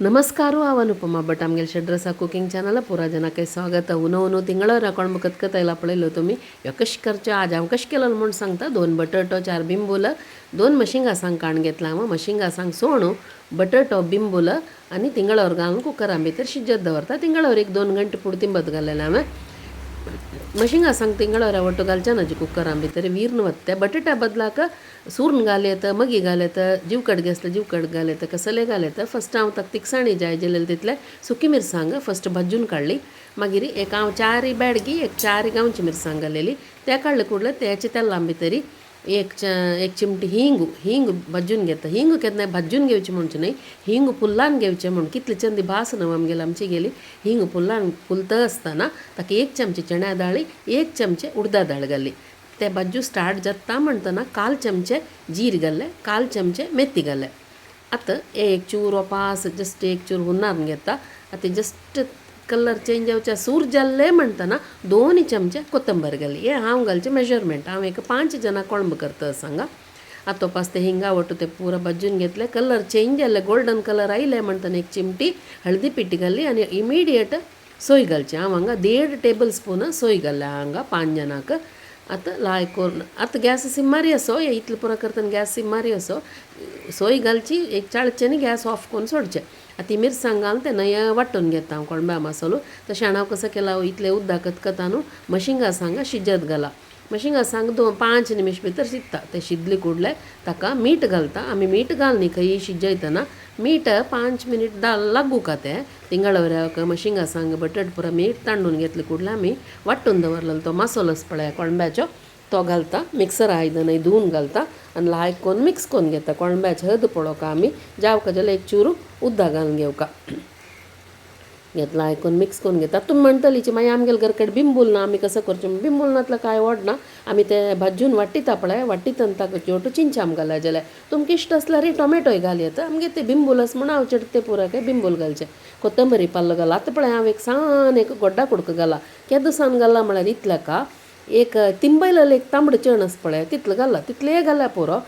नमस्कार हांव अनुपमा भट आमगेले शेड्रसा कुकिंग चॅनल पुरा जनाक स्वागत. उनो उनो तिंगळावर कोळंब कतकतायला पळयलो तुमी ह्यो कशें करचें आज हांव कशें केलो म्हूण सांगता. 2 बटाटो, 4 बिंबुल, 2 मशिंगासांग काण घेतला हांव. मशिंगासांग सोणू, बटाटो, बिंबुल आनी तिंगळावर घालून कुकरां भितर शिजत दवरता. तिंगळावर एक 2 घंटे पुर्ती बद घालेलें हांवें. मशिंगासांग तिंगळावर ಒಟ್ಟು घालचे ना कुकरां भितर वीर्न वत्ते. बटाट्या बदलाक सूर्ण घाल येता, मगी घाल येता, जीवकड घेसले जीवकड घाल येता, कसले घाल येता. फस्ट हांव ताका तिखसाणी जाय जाल्यार तितले सुकी मिरसांग फस्ट भाजून काडली. मागीर एक हांव 4 बेडगी एक 4 गांवची मिरसांग घालेली. ते काडले कुडले त्याचे तेलां भितरी एक चिमटी हिंग हिंग भाजून घेता. हिंग केन्नाय भाजून घेवचे म्हणचे न्हय, हिंग फुल्लान घेवचें म्हूण कितले चंदी भास न्हू आमगेले आमची गेली. हिंग फुल्लान फुलता आसतना ताका 1 चमचे चण्या दाळी, 1 चमचे उडदा दाळ घाली. ते भाजू स्टार्ट जाता म्हणटना 1/4 चमचे जीर घाले, 1/4 चमचे मेथी घाले. आतां एक चूर पास जस्ट एक चूर हुन्नार घेता. आतां जस्ट कलर चेंज जावचे सूर जाल्ले म्हणटना 2 चमचे कोथंबीर घाली. हे हांव घालचें मेजरमेंट. हांव एक 5 जाणां कोळंब करता सांगा. आतां पास ते हिंगा वट्टू ते पुरा भाजून घेतले. कलर चेंज जाल्ले गोल्डन कलर आयले म्हणटना 1 चिमटी हळदी पिठी घाली आनी इमिडिएट सोय घालची. हांव हांगा 1.5 टेबल स्पून सोय घातल्या हांगा 5 जाणांक. आतां लाय करून आतां गॅस सिम्मारी असो हे इतले पुरो करतना गॅस सिम्मारी असो सोय घालची. एक चाळचें गॅस ऑफ करून सोडचें. आतां ती मिरसांग घालून तें नये वांटून घेता हांव कोळंब्या मसालो. तशें हांव कसो केला इतलें उदक कतकता न्हू मशिंगा सांग शिजत घाला. मशिंगा सांग 5 निमिश भितर शिजता. ते शिजले कुडले ताका मीठ घालता. आमी मीठ घालनी खंय शिजयतना मीठ 5 मिनीट लागू का तें तिंगळावर मशिंगा सांग बटाट पुरा मीठ तांडून घेतले कुडले आमी वांटून दवरलेलो तो मसालो पळय कोळंब्याचो तो घालता. मिक्सर आयदनां धुवन घालता आनी लायक करून मिक्स करून घेता. कोळंब्याचे हद पळोवका आमी जावका जाल्यार 1 चूर उदक घालून घेवका. घेतला आयकून मिक्स करून घेता. तुमी म्हणटली मागीर आमगेले घर कडेन बिंबूल ना, आमी कसो करचें? बिंबूल नातल्यार कांय व्हडना, आमी ते भाजून वाट्टिता पळय, वाट्टितना ताका चेवटू चिंचाम घालप जाल्यार तुमकां इश्ट आसल्यार टोमॅटोय घाल येता. आमगे ते बिंबूल आसा म्हूण हांव चड ते पुरा काय बिंबूल घालचें. कोथंबरी पाल्लो घाला. आतां पळय हांव एक सान एक गोड्डा कुडको घाला. केदो सान घाला म्हळ्यार इतल्या एक तिंबयलेलो एक तांबडो चण आसा पळय तितलो घाला. तितलें घाल्यार पुरो.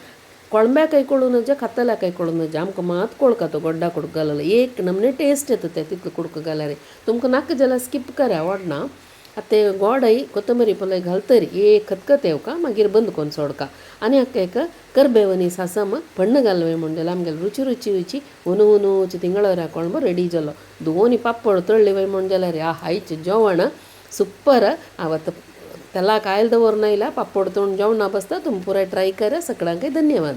कोळंब्याकय कळूं नजे, खातल्याकय कळूं नजे. आमकां मात कोळका तो गोड्डा कुडको घाललो एक नमने टेस्ट येता ते तितलो कुडको घाल्यार. तुमकां नाका जाल्यार स्कीप करा, व्हडना. आतां ते गोडय कोथंबरी पलय घालतरी एक खतखत येवका, मागीर बंद करून सोडका. आनी हाका एक करबेव आनी सासम पण्ण घालवे म्हूण जाल्यार आमगेले रुची रुची रुची उनो उनोची तिंगळावर कोळंबो रेडी जालो. 2 पापड तळ्ळी वय म्हूण जाल्यार ह्या आयचें जेवण सुपर. हांव आतां तेलाक आयल दवरून आयला, पापड तळून जेवणा बसता. तुमी पुराय ट्राय करा. सगळ्यांकय धन्यवाद.